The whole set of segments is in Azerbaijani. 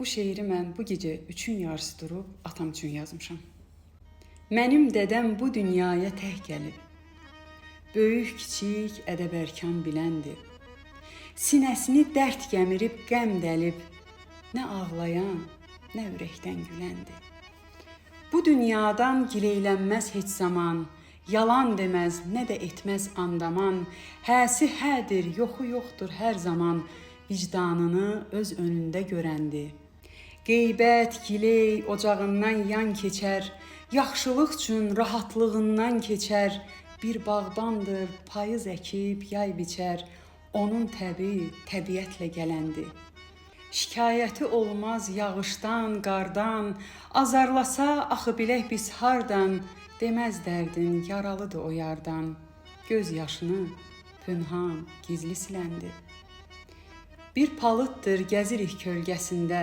Bu şeiri mən bu gecə 3-ün yarısı durub atam üçün yazmışam. Mənim dədəm bu dünyaya tək gəlib. Böyük, kiçik, ədəb-ərkan biləndir. Sinəsini dərd gəmirib, qəm dəlib, nə ağlayan, nə ürəkdən güləndir. Bu dünyadan gileylənməz heç zaman, yalan deməz, nə də etməz andaman. Həsi hədir, yoxu yoxdur hər zaman, vicdanını öz önündə görəndir. Qeybət, giley ocağından yan keçər, yaxşılıq üçün rahatlığından keçər. Bir bağbandır, payız əkib, yay biçər, onun təbi təbiətlə gələndir. Şikayəti olmaz yağışdan, qardan, azarlasa axı bilək biz hardan, deməz dərdin, yaralıdır o yardan. Göz yaşını pünhan, gizli siləndi. Bir palıddır, gəzirik kölgəsində.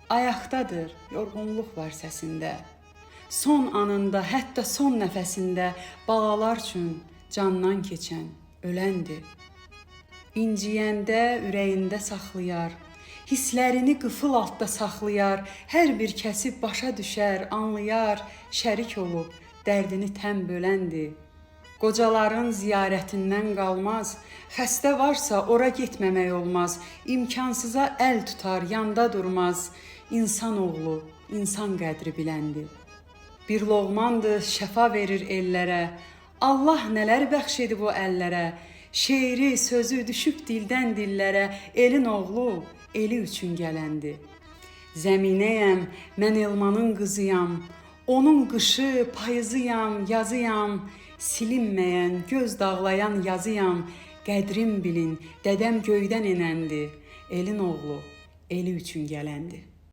Ayaqdadır, yorğunluq var səsində. Son anında, hətta son nəfəsində balalar üçün candan keçən öləndir. İnciyəndə ürəyində saxlayar, hisslərini qıfıl altda saxlayar, hər bir kəsi başa düşər, anlayar, şərik olub dərdini tən böləndir. Qocaların ziyarətindən qalmaz, xəstə varsa ora getməmək olmaz, imkansıza əl tutar, yanda durmaz. İnsan oğlu, insan qədri biləndir. Bir loğmandır, şəfa verir ellərə. Allah nələr bəxş edib o əllərə. Şeiri, sözü düşüb dildən dillərə. Elin oğlu eli üçün gələndir. Zəminəyəm, mən elmanın qızıyam. Onun qışı, payızıyam, yazıyam. Silinməyən, göz dağlayan yazıyam. Qədrim bilin, dədəm göydən enəndir. Elin oğlu, eli üçün gələndir.